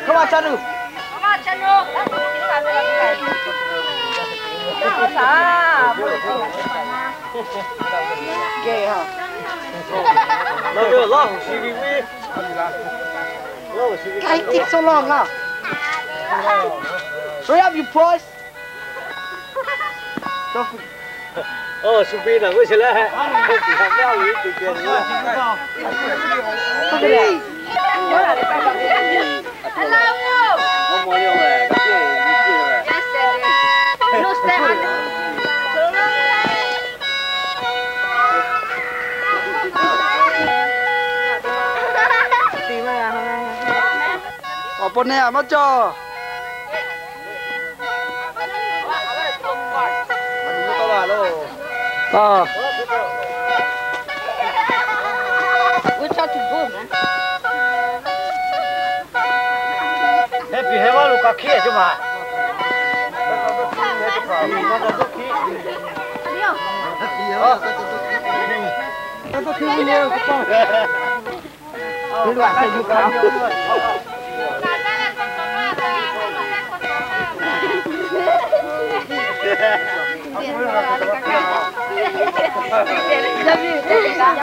Hk'aˬ ma ca nuˬ. Hurry up, you boys. Don't forget. Awˬ pon ne a maˇ cawˬ.